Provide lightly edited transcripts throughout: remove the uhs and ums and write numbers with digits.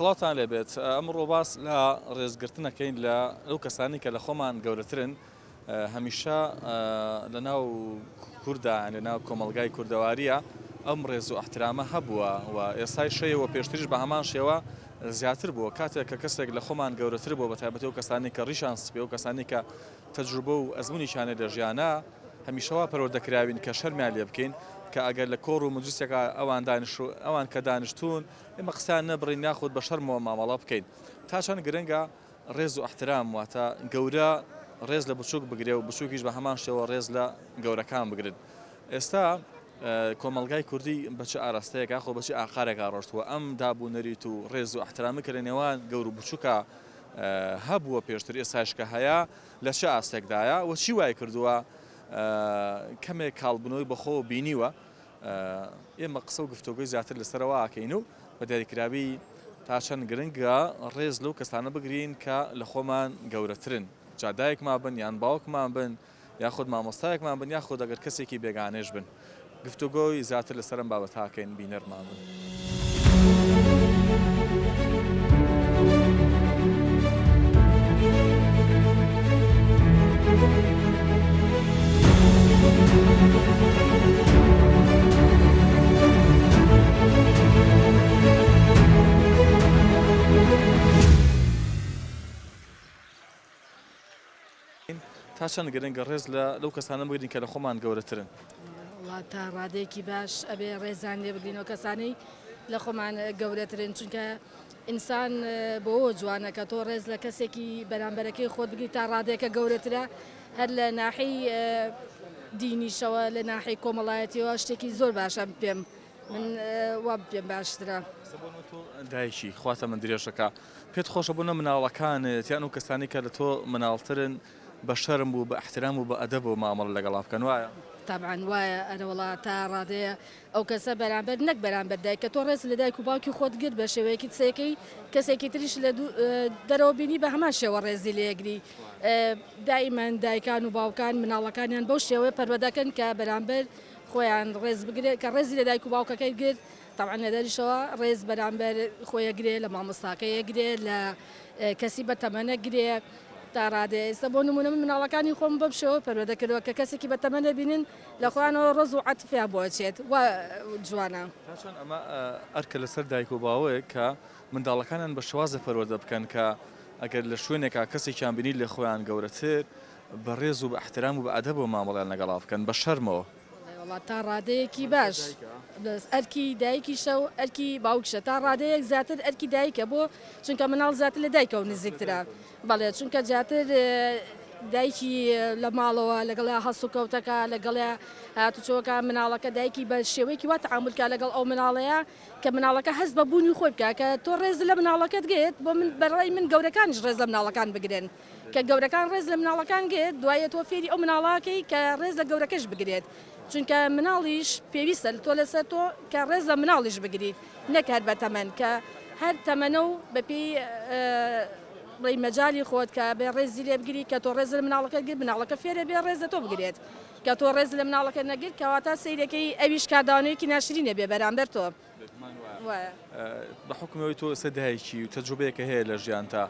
سڵاوتان لێبێت ئەمڕۆ باس لە ڕێزگرتن ئەکەین لە ئەو کەسانی کە لە خۆمان گەورەترن هەمیشە لە ناو کوردا لە ناو کۆمەڵگای کوردەواریە ئەم ڕێز و ئەحترامە هەبووە و ئێستای شەیەوە پێشتریش بە هەمان شێوە زیاتر بووە کاتێک کە کەسێک لە خۆمان گەورەتر بووە بە تایبەتی ئەو کەسانی کە ڕیشان سپێ و کەسانی کە تەجروبە و ئەزمونیشانە لە ژیانە هەمیشە وا پەروەردە کراوین کە شەرمیان لێ بکەین کە ئەگەر لە کۆڕ و مجلسێکا ئەوان دانیشتوون ئەوان کە دانیشتوون ئێمە قسەیان نەبڕین یاخود بە شەرمەوە مامەڵە بکەین تا چەند گرنگە ڕێز و ئەحترام واتە گەورە ڕێز لە بچووک بگرێ و بچووکیش بە هەمان شێوە ڕێز لە گەورەکان بگرن ئێستا کۆمەڵگای کوردی بە چ ئاراستەیەک یاخۆ بە چ ئاقارێکا ڕۆشتووە ئەم داب و نەریت و ڕێز و ئەحترامی کە لە نێوان گەور و بچووکا هەبووە پێشتر ئێستاش کە هەیە لە چ ئاستێکدایە و چی وای کردووە کەمێک کاڵبوونەوەی بەخۆوە بینیوە؟ ئێمە قسە و گفتۆگۆی زیاتر لەسەرەوە ئەکەین و بە دیاریکراوی تا چەند گرنگە ڕێز لەو کەسانە بگرین کە لە خۆمان گەورەترن جا دایکمان بن یان باوکمان بن یاخود مامۆستایەکمان بن یاخود ئەگەر کەسێکی بێگانەیش بن گفتوگۆی زیاتر لەسەر ئەم بابەتە ئەکەین بینەرمان بن. تا چەند گرنگە ڕێز لە لەو کەسانە بگرین کە لە خۆمان گەورەترن؟ وەڵا تا ڕادەیەکی باش ئەبێ ڕێزیان لێ بگرین ئەو کەسانەی لە خۆمان گەورەترن چونکە ئینسان بۆوە جوانە کە تۆ ڕێز لە کەسێکی بەرامبەرەکەی خۆت بگری تا ڕادەیەکە گەورەترە هەر لە ناحی دینیشەوە لە ناحی کۆمەڵایەتیەوە شتێکی زۆر باشە پێم من وا پێم باشترە. تۆ دایکی خوا تەمەن درێژەکا پێت خۆشە بۆ نە مناڵەکانت یان ئەو کەسانەی کە لە تۆ مناڵترن بە شەرم و بە ئیحترام و بە ئەدەبەوە مامەڵە لەگەڵا بکەن وایە؟ تەبعەن وایە ئەرەوەڵا تا ڕادەیە ئەو کەسە بەرامبەر نەک بەرامبەر دایک کە تۆ ڕێز لە دایک و باوکی خۆت گرت بە شێوەیەکی قسەیەکەی کەسێکی تریش لە دەرەوە بینی بە هەمان شێوە ڕێزی لێگری دائیمەن دایکان و باوکان مناڵەکانیان بەو شێوەیە پەروەدەکەن کە بەرامبەر خۆیان ڕێز بگرێت کە ڕێزی لە دایک و باوکەکەی گرت تەبعەن لە دەریشەوە ڕێز بەرامبەر خۆی ئەگرێ لە مامۆستاکەی ئەگرێ لە کەسی بە تەمەنە گرێ تا ڕادەیە ئێستا بۆ نمونە من مناڵەکانی خۆم بەم شێوە پەروەردە کردووە کە کەسێکی بە تەمەنە بینن لە خۆیانەوە ڕێز و عەتفیان بۆ ئەچێت وا جوانە. تا چەند ئەمە ئەرکە لەسەر دایک و باوک کە منداڵەکانیان بە شێوازێ پەروەردە بکەن کە ئەگەر لە شوێنێکا کەسێکیان بینی لە خۆیان گەورەتر بە ڕێز و بە ئیحترام و بە ئەدەبەوە مامەڵەیان لەگەڵا بکەن بە شەرمەوە. وەڵا تا ڕادەیەکی باش بەس ئەرکی دایکیشە و ئەرکی باوکیشە تا ڕادەیەک زیاتر ئەرکی دایکە بۆ چونکە مناڵ زیاتر لە دایکەوە نزیکترە بەڵێ چونکە زیاتر دایکی لە ماڵەوە لەگەڵیا هەڵسوکەوتەکە لەگەڵیا هاتوچۆکە مناڵەکە دایکی بە شێوەیەکی وا تەعامولکە لەگەڵ ئەو مناڵەیە کە مناڵەکە هەست بە بوونی خۆی بکە کە تۆ ڕێز لە مناڵەکەت گرت بۆ من بەڕای من گەورەکانیش ڕێز لە مناڵەکان بگرن کە گەورەکان ڕێز لە مناڵەکان گرت دوایە تۆ فێری ئەو مناڵاکەی کە ڕێز لە گەورەکەش بگرێت چونکە مناڵیش پێویستە تۆ لەسەر تۆ کە ڕێز لە مناڵیش بگریت نەک هەر بە تەمەن کە هەر تەمەنە و بەپێی بڵێی مەجالی خۆت کە بێ ڕێزی لێ بگری کە تۆ ڕێز لە مناڵەکە گرت مناڵەکە فێرە بێ ڕێز لە تۆ بگرێت کە تۆ ڕێز لە مناڵەکە نەگرت کەواتە سەیرەکەی ئەویش کاردانەوەیەکی ناشرینە بێ بەرامبەر تۆ. بێگومان وایە. بە حوکمی ئەوەی تۆ ئێستا دایکی و تەجروبەیەکە هەیە لە ژیانتا،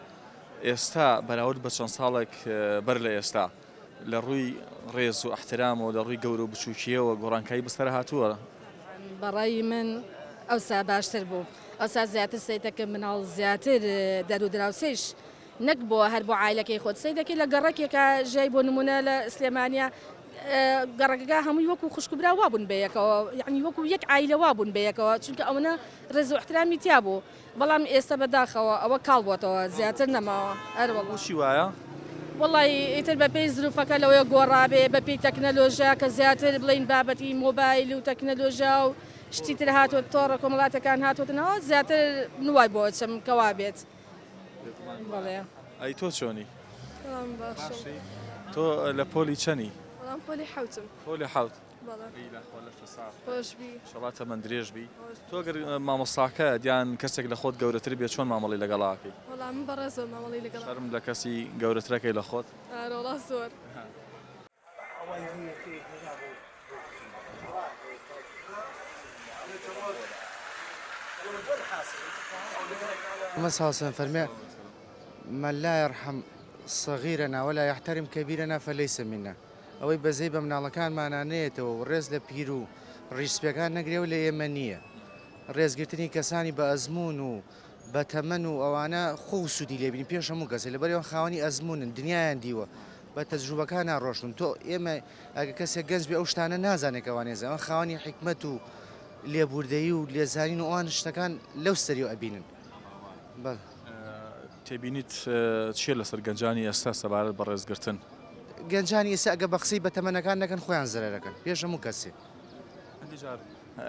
ئێستا بەراورد بە چەند ساڵێک بەر لە ئێستا لە ڕووی ڕێز و ئەحترامەوە لە ڕووی گەورە و بچووکییەوە گۆڕانکاری بەسەر هاتووە؟ بە ڕای من ئەوسا باشتر بوو، ئەوسا زیاتر سەیرتەکرد مناڵ زیاتر دەر و دراوسێش نەک بۆ هەر بۆ عایلەکەی خۆت سەیر دەکەی لە گەڕەکێکا ژیای بۆ نمونە لە سلێمانیا گەڕەکەکە هەمووی وەکو خوشک و برا وابوون بەیەکەوە یعنی وەکو یەک عایلە وابوون بەیەکەوە چونکە ئەوەنە ڕێز و احترامی تیا بوو بەڵام ئێستا بەداخەوە ئەوە کاڵ بۆتەوە زیاتر نەماوە ئەر وەڵا. بۆچی وایە؟ وەڵی ئیتر بەپێی زروفەکە لەوەیە گۆڕابێ بەپێی تەکنەلۆژیا کە زیاتر بڵێین بابەتی مۆبایل و تەکنەلۆژیا و شتی تر هاتووە تۆڕە کۆمەڵاتەکان هاتووەتەوە زیاتر من وای بۆ ئەچم کە وابێت. بەڵێ. ئەی تۆ چۆنی؟ باشی؟ تۆ لە پۆلی چەنی؟ وەڵام پۆلی حەوتم. پۆلی حەوت. بەڵێ. ئەی لەخوا لەشت ساغ. خۆش بی. ئیشەڵا تەمەن درێژ بی. تۆ گەر مامۆستاکەت یان کەسێک لە خۆت گەورەتر بێ چۆن مامەڵەی لەگەڵا ئەکەی؟ وەڵا من بەڕێزەوە مامەڵەی لەگەڵ. شەرم لە کەسی گەورەترەکەی لە خۆت؟ ئەرێ وەڵا زۆر. محمد صلی الله علیه وسلم فەرمێ من لا يرحم صغيرنا ولا يحترم كبيرنا فليس منا ئەوەی بەزەی بە مناڵەکانمانا نەیەتەوە و ڕێز لە پیر و ڕیش سپیەکان نەگرێ و لە ئێمە نییە. ڕێزگرتنی کەسانی بە ئەزموون و بە تەمەن و ئەوانە خۆ و سوودی لێ بینی پێش هەموو کەسێ لەبەر ئەوان خاوەنی ئەزموونن دنیایان دیوە بە تەجروبەکانا ڕۆشتون تۆ ئێمە ئەگە کەسێک گەنج بێ ئەو شتانە نازانێت کە ئەوان ئێزان ئەوان خاوەنی حیکمەت و لێبوردەیی و لێزانین و ئەوان شتەکان لەو سەریەوە ئەبینن بەڵێ. تێبینیت چیە لەسەر گەنجانی ئێستا سەبارەت بە ڕێزگرتن؟ گەنجانی ئێستا ئەگەر بە قسەی بەتەمەنەکان نەکەن خۆیان زەرەرەکەن پێش هەموو کەسێ. هەندێک جار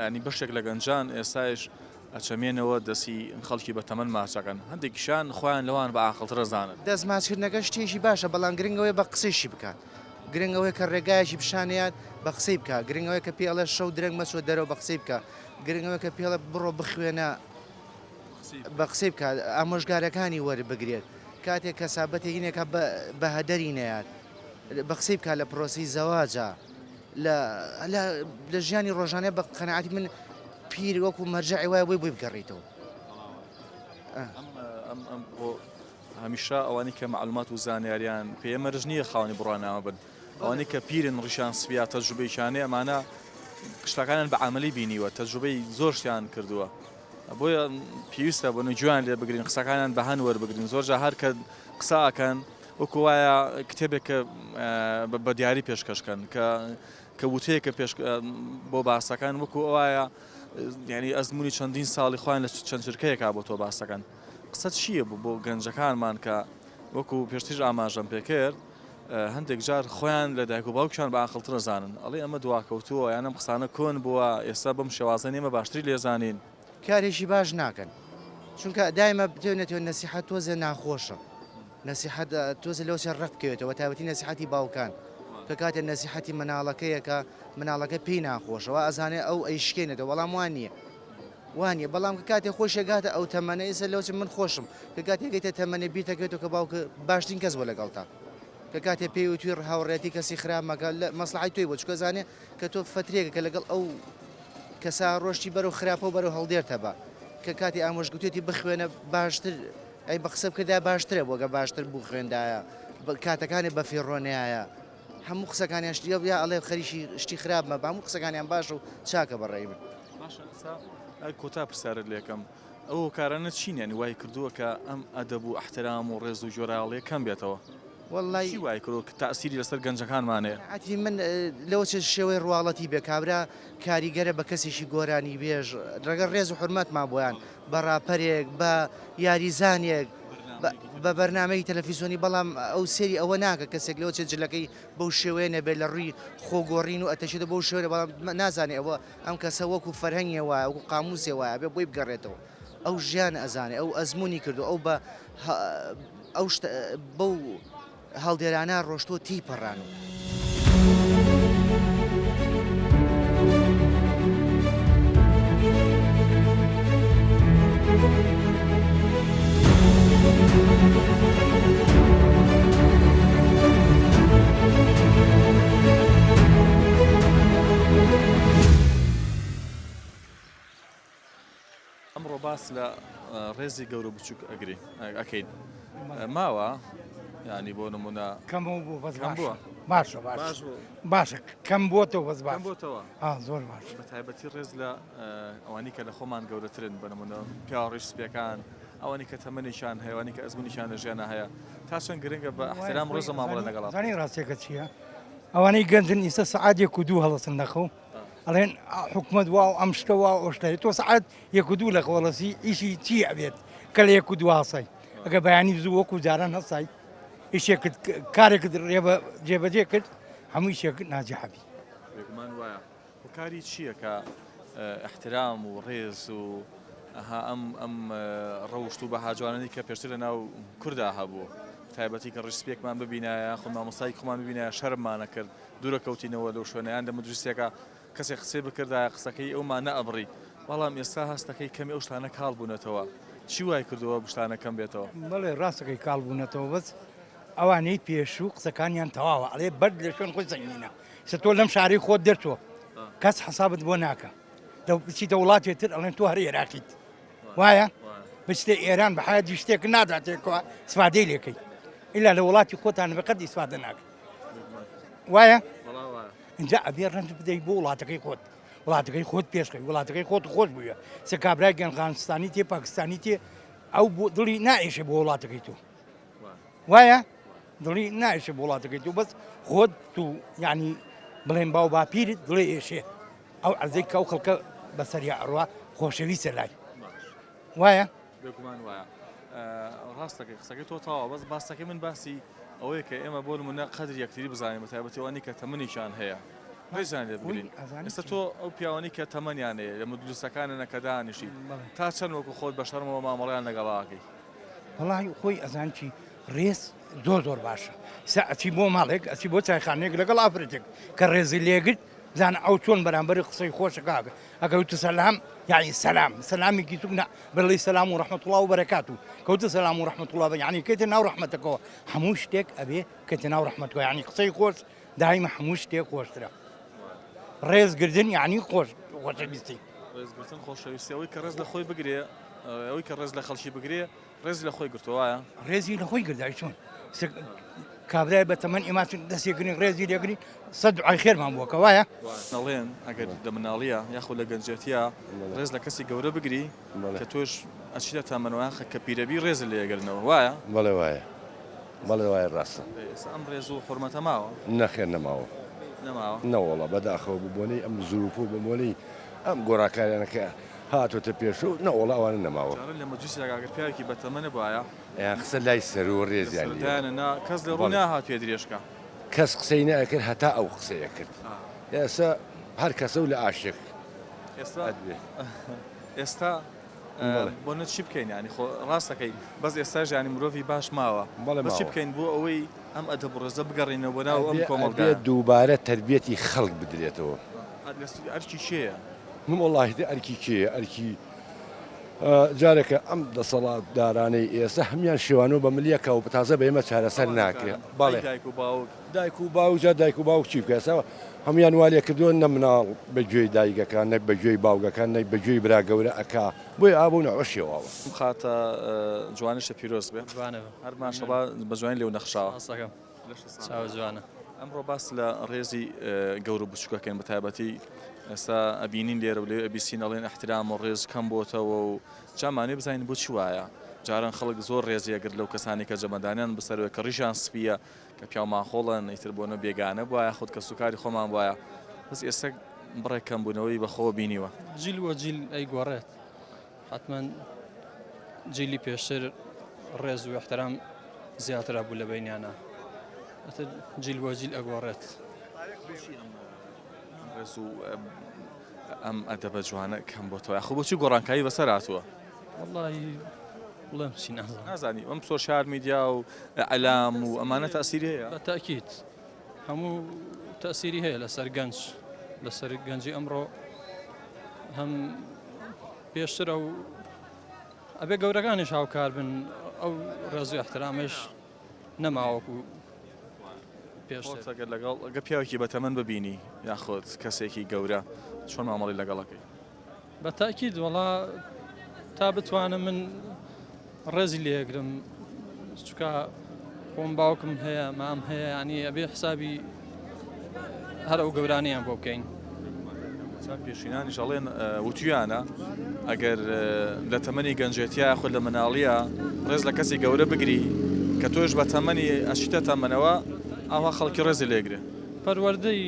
ینی بەشێک لە گەنجان ئێستایش ئەچەمێنەوە دەسی خەڵکی بە تەمەن ماچەکەن هەندێکیشان خۆیان لەوان بە ئاقڵتر ئەزانن. دەست ماچکردنەکە شتێکی باشە بەڵام گرنگ ئەوەیە بە قسەیشی بکات گرنگ ئەوەیە کە ڕێگایەکی پیشانیات بە قسەی بکات گرنگ ئەوەیە کە پێی ئەڵێ شەو درەنگ مەچۆ دەرەوە بە قسەی بکە گرنگ ئەوەیە کە پێی ئەڵێ بڕۆ بخوێنە بە قسەی بکات ئامۆژگارەکانی وەربگرێت کاتێک کەسابەتێک نێکا بە هەدەری نەیات بە قسەی بکات لە پرۆسەی زەواجا لە لە ژیانی ڕۆژانە بە قەناعەتی من پیر وەکو مەرجەعی وایە بۆی بۆی بگەڕیتەوە. ئەم بۆ هەمیشە ئەوانی کە معلومات و زانیاریان پێ مەرج نییە خاوەنی بڕوانامە بن ئەوانەی کە پیرن ڕیشان سپیە تەجروبەیەکیان هەیە ئەمانە شتەکانیان بە عەمەلی بینیوە تەجروبەی زۆر شتیان کردووە بۆیە پێویستە بۆ گوێیان لێ بگرین قسەکانیان بە هەند وەربگرین زۆر جار هەر کە قسە ئەکەن وەکو وایە کتێبێک کە بە دیاری پێشکەشکەن کە کە وتەیەکە پێش بۆ باسەکان وەکو ئەوایە یعنی ئەزمموی چەندین ساڵی خۆیان لە چەند چرکەیەکا بۆ تۆ باسەکەن قسە چییە بوو بۆ گەنجەکانمان کە وەکو پێشتریش ئاماژەم پێکرد هەندێک جار خۆیان لە دایک و باوکیان بە ئاقڵتر ئەزانن ئەڵێ ئەمە دواکەوتووە یان ئەم قسانە کۆن بووە ئێستا بەم شێوازە نیە ئێمە باشتری لێزانین. کارێکی باش ناکەن چونکە دایمە بتەوێ نەتەوێ نەسیحەت تۆزێ ناخۆشە نەسیحەت تۆزێ لەوە چێ ڕق بکەوێتەوە بەتایبەتی نەسیحەتی باوکان کە کاتێ نەسیحەتی مناڵەکەیەکە مناڵەکە پێی ناخۆشە وا ئەزانێ ئەو ئەیشکێنێتەوە بەڵام وا نییە وانیە بەڵام کە کاتێ خۆشی گاتە ئەو تەمەنە ئێستا لەوچ من خۆشم کە کاتێ گەیتە تەمەنێ بیرتەکەوێتەوە کە باوکە باشترین کەس بۆ لەگەڵتا کە کاتێ پێی وتوی هاوڕێتی کەسی خراپ مەکە لە مەسڵەحەی تۆی بۆ چونکە زانێ کە تۆ فەترێکە کە لەگەڵ ئەو کەسا ڕۆشتی بەرەو خراپە و بەرەو هەڵدێرتە بە کە کاتی ئامۆژ گوتێتی بخوێنە باشتر ئەی بە قسە بکردایە باشترە بۆ گە باشتر بوو خوێندایە کاتەکانی بەفیڕۆنایە هەموو قسەکانیان شتی یا ئەڵێ خەریکی شتی خراپ مەبە هەموو قسەکانیان باش و چاکە بە ڕای من. باشە ئێستا کۆتا پرسیارت لێکەم ئەو هۆکارانە چین یانی وای کردووە کە ئەم ئەدەب و ئەحترام و ڕێز و گوێڕایەڵیە کەم بێتەوە وەڵی چی وای کردووە کە تاسیری لەسەر گەنجەکانمان هەیە؟ قەناعەتی من لەوە چێت شێوەی ڕواڵەتی بێ کابرا کاریگەرە بە کەسێکی گۆرانی بێژ ڕەگەر ڕێز و حورمەتمان بۆیان بە ڕاپەرێک بە یاریزانێک بە بەرنامەی تەلەفیزۆنی بەڵام ئەو سێری ئەوە ناکە کەسێک لەوە چێت جلەکەی بەو شێوەیە نەبێت لە ڕووی خۆگۆڕین و ئەتەشێتە بەو شێوەیە بەڵام نازانێ ئەوە ئەم کەسە وەکو فەرهەنگێ وایە وەکو قاموسێ وایە بێ بۆی بگەڕێتەوە ئەو ژیان ئەزانێ ئەو ئەزمموی کردو ئەو بە ئەو بەو هەڵدێرانە ڕۆشتووە تێی پەڕانوو. ئەمڕۆ باس لە ڕێزی گەورە بچووک ئەگرین ئەکەین ماوە ینی بۆ نمونە کەمەوە بوو بەس بووە باشە باش باشە کەم بۆتەوە بەس باش بۆتەوە زۆر باش بە تایبەتی ڕێز لە ئەوانی کە لە خۆمان گەورەترن بە نمونە پیاوە ڕیش سپیەکان ئەوانی کە تەمەنێکیان هەیە ئەوانی کە ئەزمونیان لە ژیانە هەیە تا چەند گرنگە بە احترام ڕێز مامەڵە لەگەڵ زانی ڕاستیەکە چییە ئەوانەی گەنجن ئیستا سەعات یەک و دوو هەڵەسن لەخەو ئەڵێن حکومەت وا و ئەم شتە وا و ئەو شتە تۆ سەعات یەک و دوو لە خەوەڵەسی ئیشی چی ئەبێت کە لە یەک و دوو هەڵسای ئەگە بەیانی زوو وەکو جاران هەڵسای ئیشێکت کارێکت ڕێبە جێبەجێ کرد هەموو ئیشێک ناجحەبی. بێگومان وایە. هۆکاری چییە کە ئیحترام و ڕێز و ئەها ئەم ئەم ڕەوشت و بەها جوانانەی کە پێشتر لە ناو کوردا هەبوو تایبەتی کە ڕیش سپیەکمان ببینایە یاخود مامۆستایەکی خۆمان ببینایە شەرممان ئەکرد دوورەکەوتینەوە لەو شوێنە یان لە مدرسێکا کەسێک قسەی بکردایە قسەکەی ئەومان نەئەبڕی بەڵام ئێستا هەستەکەی کەمی ئەو شتانە کاڵ بوونەتەوە چی وای کردووە ئەو شتانە کەم بێتەوە؟ بەڵێ ڕاستەکەی کاڵ بوونەتەوە بەس ئەوانەی پێشوو قسەکانیان تەواوە ئەڵێ بەرد لە شوێن خۆی زەنگینە سە تۆ لەم شارەی خۆت دەرچووە کەس حەسابت بۆ ناکە دە بچیتە وڵاتێ تر ئەڵێن تۆ هەر ئێراقیت. وایە بچتە ئێران بە حیاتی شتێک ناداتێکەوە ئیسفادەی لێکەی ئیلا لە وڵاتی خۆتان بەقەت ئیسفادە ناکەن وایە اینجا ئەبێ ڕەنج بدەیت بۆ وڵاتەکەی خۆت وڵاتەکەی خۆت پێشخی وڵاتەکەی خۆت خۆش بووە سە کابرای گەنغانستانی تێ پاکستانی تێ ئەو بۆ دڵی نائێشێ بۆ وڵاتەکەی تۆ وایە دڵی نایشێ بۆ وڵاتەکەی تۆ بەس خۆت تو یعنی بڵێن باو باپیرت دڵێ ئێشێ ئەو عەزەی کە ئەو خەڵکە بەسەریا ئەڕوا خۆشەویستە لای وایە بێگومان وایە ڕاستەکەی قسەکەی تۆ تەواوە بەس باسەکەی من باسی ئەوەیە کە ئێمە بۆ نمونە قەدر یەکتری بزانین بە تایبەتی ئەوانەی کە تەمەنێکیان هەیە ڕێزیان لێ بگرین ئێستا تۆ ئەو پیاوانەی کە تەمەنیان هەیە لە مدلوسەکانە کە دانیشی تا چەند وەکو خۆت بە شەرمەوە مامەڵەیان لەگەڵاکەی وەڵاهی خۆی ئەزان چی ڕێز زۆر زۆر باشە سا ئەچی بۆ ماڵێک ئەچی بۆ چایخانەیەک لەگەڵ ئافرەتێک کە ڕێزی لێگرت بزانە ئەو چۆن بەرامبەری قسەی خۆشە کاکە ئەگەر وتت سەلام یعنی سەلام سەلامێکی سوک نا بڵێ سەلام و ڕەحمەت الله و بەرەکات و کەوتە سەلام و ڕەحمەت الله یعنی کەیتە ناو ڕەحمەتەکەوە هەموو شتێک ئەبێ کەیتە ناو ڕەحمەتەوە یعنی قسەی خۆش دایمە هەموو شتێک خۆشترە ڕێزگردن یعنی خۆش خۆشەویستی ڕێزگرتن خۆشەویستی ئەوەی کە ڕێز لە خۆی بگرێ ئەوەی کە ڕێز لە خەڵکی بگرێ ڕێزی لە خۆی گرتووە وایە؟ ڕێزی لە خۆی گردای چۆن کابرای بە تەمەن ئێمە دەستێگرین ڕێزی لێگرین سە دوعای خێرمان بووە کە وایە؟ دەڵێن ئەگەر لە مناڵیە یاخود لە گەنجێتیە ڕێز لە کەسی گەورە بگری کە تۆش ئەچیتە تەمەنەوە یاخە کە پیرەبی ڕێزت لێ ئەگرنەوە وایە؟ بەڵێ وایە بەڵێ وایە ڕاستە. ئێستا ئەم ڕێز و حورمەتە ماوە؟ نەخێر نەماوە. نەماوە؟ نەوەڵا بەداخەوە بە بۆنەی ئەم زروف و بە بۆنەی ئەم گۆڕاکاریانە کە هاتۆتە پێشەوە نەوەڵا ئەوانە نەماوە. جاران لە مەجلیسێک ئەگەر پیاوێکی بەتەمەن بوایە. ئەیان خستە لای سەرو ڕێزیان لێ. دایانە نا کەس لە ڕووی ناهات پێ درێژ کا. کەس قسەی نەئەکرد هەتا ئەو قسەی ئەکرد. ئێستا هەر کەسە و لە ئاشێک ئەدوێ. ئێستا بۆ نە چی بکەین یانی خۆ ڕاست دەکەی بەس ئێستاش یانی مرۆڤی باش ماوە بەس چی بکەین بۆ ئەوەی ئەم ئەدەب و ڕێزە بگەڕینەوە بۆ ناو ئەم کۆمەڵگایە. ئەبێ دووبارە تەربیەتی خەڵک بدرێتەوە. ئەرکی کێیە؟ من وەڵاهی ئەرکی کێیە ئەرکی جارێکە ئەم دەسەڵاتدارانەی ئێستا هەمیان شێوانەوە بە ملیەکە و تازە بە ئێمە چارەسەر ناکرێ بەڵێ دایک و باوک دایک و باوک جا دایک و باوک چی بکە ئێستا هەموان وا لێ کردووە نە مناڵ بە گوێی دایکەکان نە بە گوێی باوکەکان نە بە گوێی برا گەورە ئەکا بۆیە ئابوو نەوە شێواوە. ئەم خاتە جوانیشە پیرۆز بێ. جوانە. هەر ماشەڵا بە جوانی لێو نەخشاوە. سپاس دەکەم. چاوت جوانە. ئەمڕۆ باس لە ڕێزی گەورە و بچووک ئەکەین بە تایبەتی ئێستا ئەبینین لێرە و لەوێ ئەبیستین ئەڵێن ئیحترام و ڕێز کەم بۆتەوە و جا مانەوێ بزانین بۆچی وایە جاران خەڵک زۆر ڕێزی ئەگرت لەو کەسانەی کە جەمەدانیان بەسەرەوە کە ڕیشیان سپییە کە پیاو ماخۆڵن ئیتر بۆ نە بێگانە بوایە خود کەسوکاری خۆمان بوایە بەس ئێستا بڕێک کەمبوونەوەی بەخۆوە بینیوە. جیل وە جیل ئەیگۆڕێت حەتمەن جیلی پێشتر ڕێز و احترام زیاتر هەبوو لە بینیانە ئەتر جیل بۆ جیل ئەگۆڕێت. ڕێز و ئەم ئەدەبە جوانە کەم بۆتەوە یاخۆ بۆچی گۆڕانکاری بەسەر هاتووە؟ وەڵڵاهی بڵێم چی نازانم. نازانی ئەم سۆشیال میدیا و ئیعلام و ئەمانە تەئسیری هەیە؟ بە تەئکید هەموو تەئسیری هەیە لەسەر گەنج لەسەر گەنجی ئەمڕۆ هەم پێشتر ئەو ئەبێ گەورەکانیش هاوکار بن ئەو ڕێز و احترامش نەماوەکو پێشتر. خۆت ئەگەر لەگەڵ گە پیاوێکی بەتەمەن ببینی یاخود کەسێکی گەورە چۆن مامەڵەی لەگەڵ ئەکەی؟ بە تاکید وەڵا تا بتوانم من ڕێزی لێگرم چکە خۆم باوکم هەیە مام هەیە ینی ئەبێ حسابی هەر ئەو گەورانیان بۆ بکەین. پێشینانیش ئەڵێن وتویانە ئەگەر لە تەمەنی گەنجێتیا یاخود لە مناڵیە ڕێز لە کەسی گەورە بگری کە تۆش بە تەمەنی ئەچیتە تەمەنەوە ئەوها خەڵکی ڕێزی لێگرێ. پەروەردەی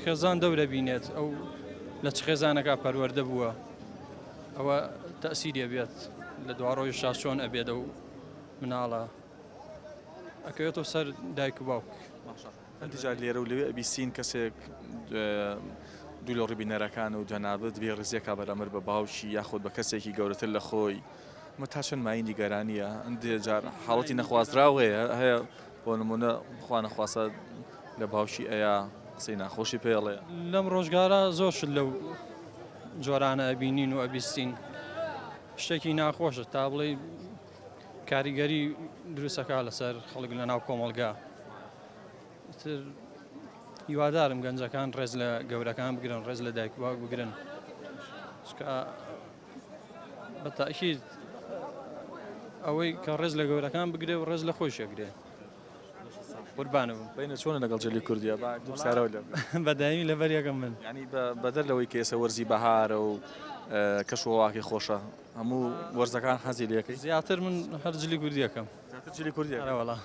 خێزان دەورە بینێت ئەو لە چ خێزانەکە پەروەردە بووە ئەوە تەسیری ئەبێت لە دواڕۆژیشا چۆن ئەبێت ئەو مناڵە ئەکەوێتەوە سەر دایک و باوک. هەندێک جار لێرە و لەوێ ئەبیستین کەسێک دوو لە ڕووی بینەرەکان و جەنابت بێ ڕێزیەکا بەرامبەر بە باوکی یاخود بە کەسێکی گەورەتر لە خۆی ئەمە تا چەند مایەی نیگەرانیە هەندێ جار حاڵەتی نەخوازراو هەیە هەیە بۆ نمونە خوا نەخواستە لە باوکی ئەیا قسەی ناخۆشی پێ ئەڵێ. لەم ڕۆژگارە زۆر شت لەو جۆرانە ئەبینین و ئەبیستین شتێکی ناخۆشە تا بڵێی کاریگەری دروستەکە لەسەر خەڵک لە ناو کۆمەڵگا تر هیوادارم گەنجەکان ڕێز لە گەورەکان بگرن ڕێز لە دایک باوک بگرن چکە. بە تاکید ئەوەی کە ڕێز لە گەورەکان بگرێ و ڕێز لە خۆیش ئەگرێ. قوربانە بم. بەینە چۆنە لەگەڵ جلی کوردیە با دوو پرسیارەوە لێ بکەم. بە دایمی لەبەر یەکەم من. یانی بەدەر لەوەی کە ئێستا وەرزی بەهارە و کەش و هەواکەی خۆشە هەموو وەرزەکان حەزی لێکەی؟ زیاتر من هەر جلی کوردی ئەکەم. زیاتر جلی کوردی ئەکەی؟ ئەرەوەڵا.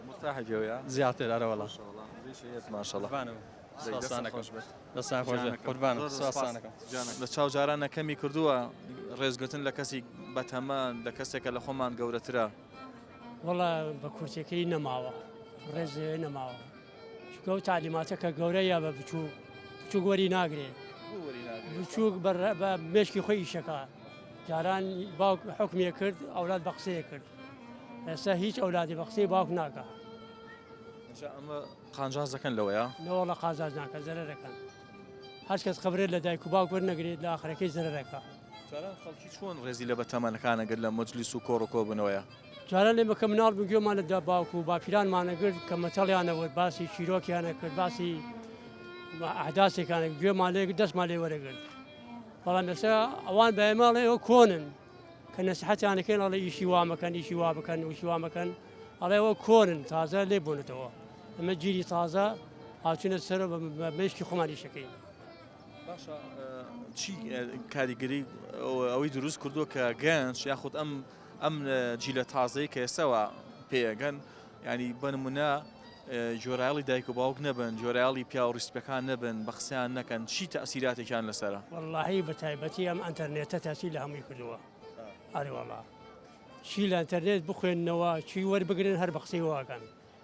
مورتاحی پێوەیە؟ زیاتر ئەرەوەڵا. ماشاءاللە ڕیشە یەت ماشاءاللە. قوربانە بم. دەستت خۆش بێت. دەستان خۆش بێت قوربانم سوپاستان ئەکەم. لە چاو جارانە کەمی کردووە ڕێزگرتن لە کەسی بەتەمەن لە کەسێکە لە خۆمان گەورەترە. وەڵا بە کورتەکەی نەماوە ڕێز لەوێ نەماوە چونکە ئەو تالیماتە کە گەورە یا بە بچووک بچووک وەری ناگرێ بچووک بە مێشکی خۆی ئیشەکە جاران باوک حکمیە کرد ئەولاد بە قسەیە کرد ئێستا هیچ ئەولادی بە قسەی باوک ناکە ئەمە قانجاز دەکەن لەوەیە؟ نەوەڵا قازانج ناکەن زەرەر دەکەن هەر کەس خبرێت لە دایک و باوک وەرنەگرێت لە ئاخرەکەی زەرەرەکە. جاران خەڵکی چۆن ڕێزی لە بەتەمەنەکان ئەگرت لە مەجلیس و کۆڕ و کۆبوونەوەیە؟ جاران ئێمە کە مناڵ بووین گوێمان لە باوک و باپیرانمان ئەگرت کە مەتەڵیان ئەوت باسی چیرۆکیان ئەکرد باسی ئەحداسێکان گوێمان لێ دەستمان لێ وەرەگرت بەڵام ئێستا ئەوان بە ئێمە ئەڵێ ئێوە کۆنن کە نەسیحەتیان ئەکەین ئەڵێ ئیشی وا مەکەن ئیشی وا بکەن وشی وا مەکەن ئەڵێ ئەوە کۆنن تازە لێ بوونەتەوە ئەمە جیلی تازە هاتوونە سەرەوە بە مێشکی خۆمان ئیشەکەین. باشە چی کاریگەری ئەوەی دروست کردووە کە گەنج یاخود ئەم ئەم جیلە تازەی کە ئێستاوە پێگەن ینی بە نمونە جۆرایڵی دایک و باوک نەبن جۆرایڵی پیاو ڕیسپەکان نەبن بە قسەیان نەکەن چی تەسیراتێکیان لەسرە؟ وەڵاهی بە تایبەتی ئەم ئەنتەرنێتە تاسیر لە هەمووی کردووە ئەرێ وەڵا چی لە ئەنتەرنێت بخوێننەوە چی وەربگرن هەر بە قسەی واکەن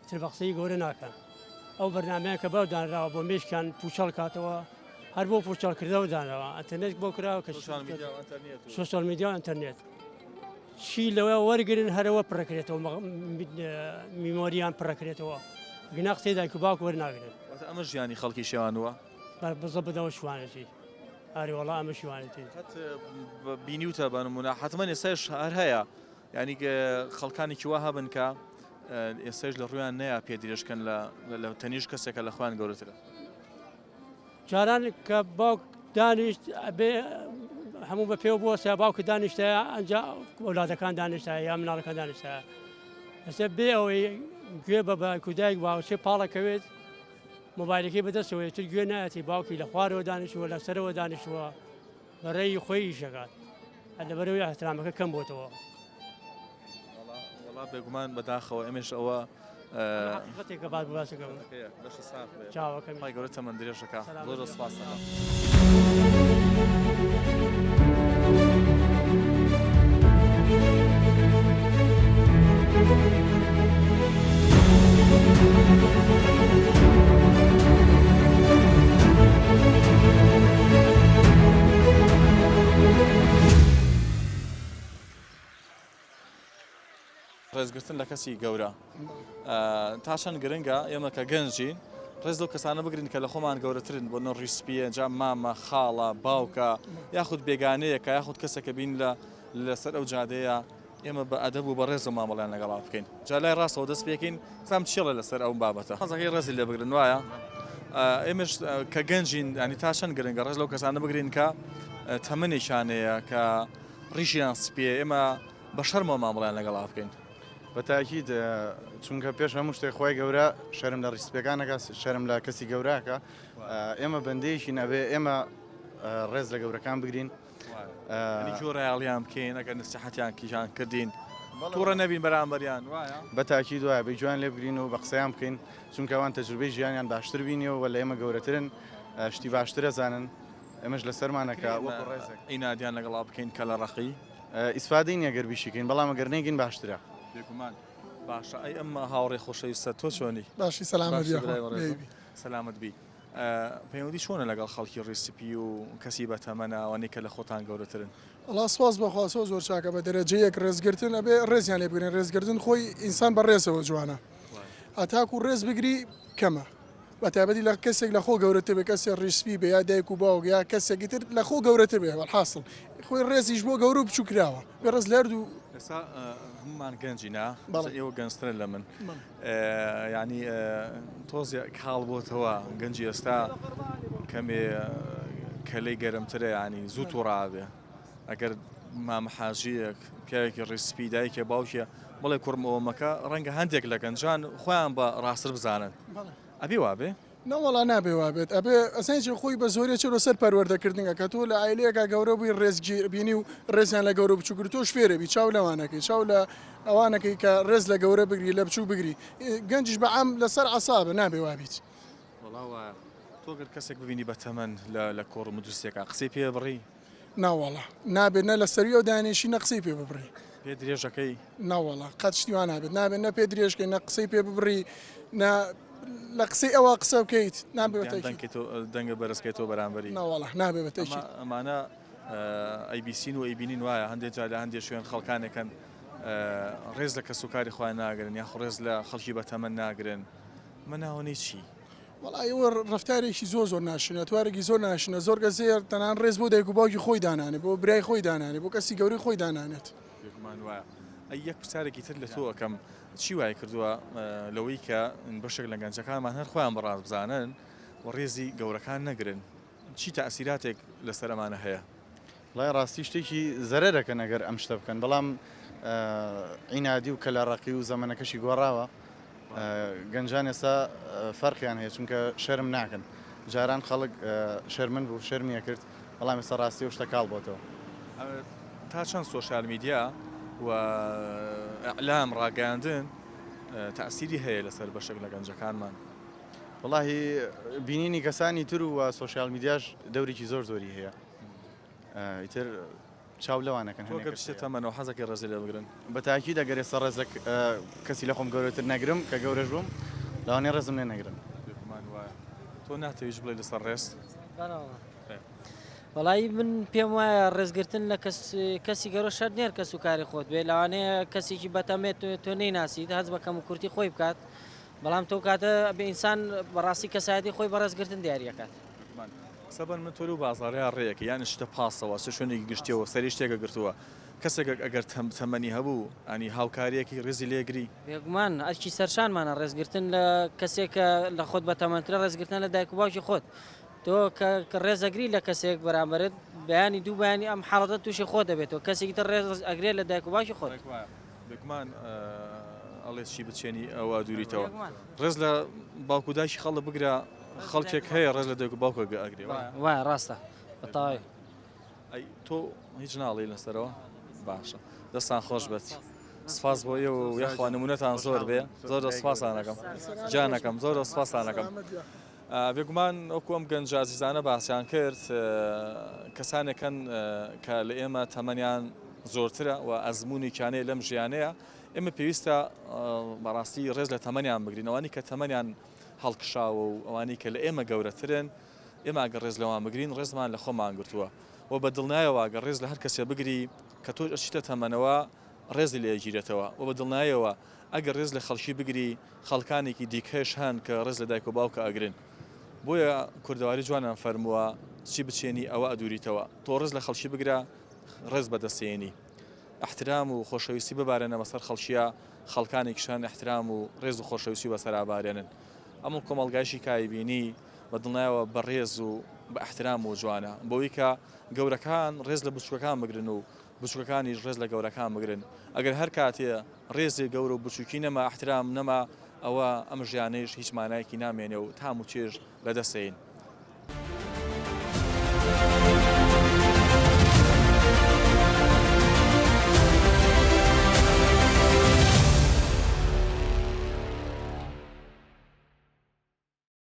تر بە قسەی گەورە ناکەن ئەو بەرنامەیە کە باو دانراوە بۆ مێشکیان پوچەڵ کاتەوە هەر بۆ پوچەڵکردنەوە دانراوە ئەنتەرنێت بۆ کراوە کە سۆشیال میدیا و ئەنتەرنێت چی لەوە وەرگن هەرەوە پڕکرێتەوە میمۆریان پڕکرێتەوە گنا قسەی دایک و باوک وەرناگرن ئەمە ژیانی خەڵکی شێوانوە بزە بدەوە شوانەتی ئاری وەڵا ئەمە شوانەتی بینیوتە بە نمونە حتمما ئێستاش هەر هەیە یانی خەڵکانێکی وا هەبن کە ئێستاش لە ڕویان نەیە پێ درێژکەن لە تەنیش کەسێکە لە خۆیان گەورەترە. جاران کە باوک دانیشت ئەبێ هەموو بە پێوە بۆسە باوکە دانیشتە ئەنجا ئەولادەکان دانیشتە یا مناڵەکان دانیشتە ئێستا بێ ئەوەی گوێ بە باوک و دایک باوچێ پاڵەکەوێت مۆبایلەکەی بەدەستەوەی تر گوێ نایەتی باوکی لە خوارەوە دانیشتووە لە سەرەوە دانیشتووە بە ڕێی خۆی ئیش ئەکات هەر لەبەرئەوەی ئیحترامەکە کەم بۆتەوە. وەڵا بێگومان بەداخەوە ئێمەش ئەوە حەقیقەتێکە باس باسەکەم لەشت ساغ بێ چاوەکەم خوای گەورە تەمەن درێژەکا زۆر زۆر سپاس دەکەم. ڕێزگرتن لە کەسی گەورە تا چەند گرنگە ئێمە کە گەنجین ڕێز لەو کەسانە بگرین کە لە خۆمان گەورەترن بۆ نە ڕیسپیە جا مامە خاڵە باوکە یاخود بێگانەیەکە یاخود کەسێکە بین لە لەسەر ئەو جادەیە ئێمە بە ئەدەب و بە ڕێزەوە مامەڵەیان لەگەڵا بکەین. جا لای ڕاستەوە دەست پێکەین بزانم چیڵێ لەسەر ئەو بابەتە. حەزەکەی ڕێزی لێ بگرن وایە؟ ئێمەش کە گەنجین ینی تا چەند گرنگە ڕێز لەو کەسانە بگرین کە تەمەنێکیان هەیە کە ڕیشیان سپیە ئێمە بە شەرمەوە مامەڵەیان لەگەڵا بکەین. بە تاکید چونکە پێش هەموو شتێک خوای گەورە شەرم لە ڕیش سپیەکان ئەکا شەرم لە کەسی گەورە ئەکا ئێمە بەندەیەکین ئەبێ ئێمە ڕێز لە گەورەکان بگرین. یانی گوێڕایەڵیان بکەین ئەگەر نسیحەتیان کیژان کردین توڕە نەبین بەرامبەریان وایە؟ بە تاکید وایە بێ گوێیان لێ بگرین و بە قسەیان بکەین چونکە ئەوان تەجروبەی ژیانیان باشتر بینیوە و لە ئێمە گەورەترن شتی باشتر ئەزانن ئێمەش لەسەرمانە کە وەکو ڕێزێک عینادیان لەگەڵا بکەین کە لە ڕەقی ئیسفادەی نییە گەر بیشیکەین بەڵام ئەگەر نەیگەین باشترە. بێگومان باشە ئەی ئەم هاوڕێ خۆشەویستە تۆ چۆنی؟ باشی سەلامەت باشی برای بەڕێزم سەلامەت بی. پەیوەندی چۆنە لەگەڵ خەڵکی ڕیش سپی و کەسی بەتەمەنە ئەوانەی کە لە خۆتان گەورەترن؟ وەڵا سوپاس بۆ خوا زۆر زۆر چاکە بە دەرەجە یەک ڕێزگرتن ئەبێ ڕێزیان لێ بگرن ڕێزگرتن خۆی ئینسان بە ڕێزەوە جوانە ئەتاکو ڕێز بگری کەمە بە تایبەتی لە کەسێک لە خۆ گەورەتر بێ کەسێ ڕیش سپی بێ یا دایک و باوک یا کەسێکی تر لە خۆ گەورەتر بێ وەلحاسڵ خۆی ڕێزیش بۆ گەورە و بچوو کراوە بێ ڕێز لە هەردوو ئێستا هەموومان گەنجینە ئێوە گەنجترن لە من یانی تۆزێ کاڵ بۆتەوە گەنجی ئێستا کەمێ کەلەی گەرمترە ینی زوو تووڕابێ ئەگەر. مامە حاجیەک پیاوێکی ڕیسپی دایکێ باوکێ بڵێ کوڕم ئەوە مەکە ڕەنگە هەندێک لە گەنجان خۆیان بە ڕاستتر بزانن ئەبێ وابێ؟ نەوەڵا نابێ وابێت ئەبێ ئەزانی چی خۆی بە زۆری ئەچێ لەسەر پەروەردەکردنگە کە تۆ لە عایلەیەکا گەورە بووی ڕێز بینی و ڕێزیان لە گەورە بچوک گرت تۆش فێرە بی چاو لەوانەکەی چاو لە ئەوانەکەی کە ڕێز لە گەورە بگری لە بچوک بگری گەنجیش بە عام لەسەر عەسابە نابێ وابیت. وەڵا وایە تۆ گەر کەسێک ببینی بە تەمەن لە لە کۆڕ و مجلسێکا قسەی پێ بڕی؟ ناوەڵا نابێت نە لە سەرویەوە دانیشی نە قسەی پێ ببڕی. پێ درێژەکەی؟ ناوەڵا قەت شتی وا نابێت نابێت نە پێ درێژکەی نە قسەی پێ ببڕی نە لە قسەی ئەوە قسە بکەیت نابێت یان دەنگکەیتەوە دەنگە بەرزکەیتەوە بەرامبەری؟ ناوەڵا نابێت بە تەئکید. ئەمانە ئەیبیسین و ئەیبینین وایە هەندێک جار لە هەندێک شوێن خەڵکانێکن ڕێز لە کەسوکاری خۆیان ناگرن یاخۆ ڕێز لە خەڵکی بەتەمەن ناگرن مە ناوەنەی چی؟ وەڵا ئێوە ڕەفتارێکی زۆر زۆر ناشرینە توارێکی زۆر ناشرینە زۆر کەس هەیە تەنان ڕێز بۆ دایک و باوکی خۆی دانانێت بۆ برای خۆی دانانێت بۆ کەسی گەورەی خۆی دانانێت. بێگومان وایە. ئەی یەک پرسیارێکی تر لە تۆ ئەکەم چی وای کردووە لەوەی کە بەشێک لە گەنجەکانمان هەر خۆیان بە ڕاست بزانن و ڕێزی گەورەکان نەگرن چی تەئسیراتێک لەسەر ئەمانە هەیە؟ وەڵای ڕاستی شتێکی زەرەرەکەن ئەگەر ئەم شتە بکەن بەڵام عینادی و کەلەڕەقی و زەمەنەکەشی گۆڕاوە گەنجان ئێستا فەرقیان هەیە چونکە شەرم ناکەن جاران خەڵک شەرمن بوو شەرمی ئەکرد بەڵام ئێستا ڕاستی ئەو شتە کاڵ بۆتەوە. تا چەند سۆشیال میدیا و ئیعلام ڕاگەیاندن تەئسیری هەیە لەسەر بەشێک لە گەنجەکانمان؟ وەڵاهی بینینی کەسانی تر و سۆشیال میدیاش دەورێکی زۆر زۆری هەیە ئیتر چاو لەوانەکەن تۆ گەر بچیتە تەمەنەوە حەزەکەی ڕێزی لێ بگرن؟ بە تاکید ئەگەر ئێستا ڕێز لە کەسی لە خۆم گەورەتر نەگرم کە گەورەش بووم لەوانەیە ڕێزم لێ نەگرن. بێگومان وایە. تۆ ناتەوێ هیچ بڵێی لەسەر ڕێز؟ وەڵایی من پێم وایە ڕێزگرتن لە کەس کەسی گەورە شەرت نییە کەس و کاری خۆت بێ لەوانەیە کەسێکی بەتەمێت تۆ نەیناسیت هەست بە کەم و کورتی خۆی بکات بەڵام تۆ کاتە بە ئینسان بەڕاستی کەسایەتی خۆی بە ڕێزگرتن دیاریەکات. بێگومان. سەبەن من تۆ لەو بازاڕەیا ڕێیەکەی یان ئەچیتە پاسەوە ئەچیتە شوێنێکی گشتیەوە سەری شتێکە گرتووە کەسێک ئەگەر تەمەنی هەبوو ینی هاوکاریەکی ڕێزی لێگری. بێگومان ئەرکی سەرشانمانە ڕێزگرتن لە کەسێک کە لە خۆت بەتەمەنترە ڕێزگرتنە لە دایک و باوکی خۆت تۆ کە ڕێز ئەگری لە کەسێک بەرامبەرت بەیانی دوو بەیانی ئەم حاڵەتە تووشی خۆت دەبێتەوە کەسێکی تر ڕێز ئەگرێت لە دایک و باوکی خۆت. بێگومان ئەڵێ چی بچێنی ئەوە دووریتەوە ڕێز لە باوک و دایکی خەڵک بگرە خەڵکێک هەیە ڕێز لە دایک و باوکە ئەگرێ وایە ڕاستە بەتەواوی. ئەی تۆ هیچ ناڵێی لەسەرەوە باشە دەستان خۆش بێت سپاس بۆ ئێوە و یاخوا نمونەتان زۆر بێ زۆر زۆر سپاسانەکەم جانەکەم زۆر زۆر سپاسانەکەم بێگومان وەکو ئەم گەنجە ئازیزانە باسیان کرد کەسانێکن کە لە ئێمە تەمەنیان زۆرترە و ئەزموونێکیان هەیە لەم ژیانەیە ئێمە پێویستە بەڕاستی ڕێز لە تەمەنیان بگرین ئەوانی کە تەمەنیان هەڵکشاوە و ئەوانی کە لە ئێمە گەورەترن ئێمە ئەگەر ڕێز لەوان بگرین ڕێزمان لە خۆمان گرتووە و بە دڵنیایەوە ئەگەر ڕێز لە هەر کەسێ بگری کە تۆش ئەچیتە تەمەنەوە ڕێزی لێ ئەگیرێتەوە و بە دڵنیایەوە ئەگەر ڕێز لە خەڵکی بگری خەڵکانێکی دیکەش هەن کە ڕێز لە دایک و باوکە ئەگرن بۆیە کوردەواری جوانان فەرمووە چی بچێنی ئەوە ئەدوریتەوە تۆ ڕێز لە خەڵکی بگرە ڕێز بەدەستێنی ئەحترام و خۆشەویستی ببارێنە بەسەر خەڵکیە خەڵکانێکیش هەن ئەحترام و ڕێز و خۆشەویستی بەسەر ئابارێنن ئەم کۆمەڵگایشی کایبینی بە دڵنیایەوە بەڕێز و بە ئەحترام و جوانە بۆی کە گەورەکان ڕێز لە بچوکەکان بگرن و بچوکەکانیش ڕێز لە گەورەکان بگرن ئەگەر هەر کاتێ ڕێزێ گەورە و بچوکی نەما ئەحترام نەما ئەوە ئەم ژیانەیش هیچ مانایەکی نامێنێ و تام و چێژ لە دەست ئەین.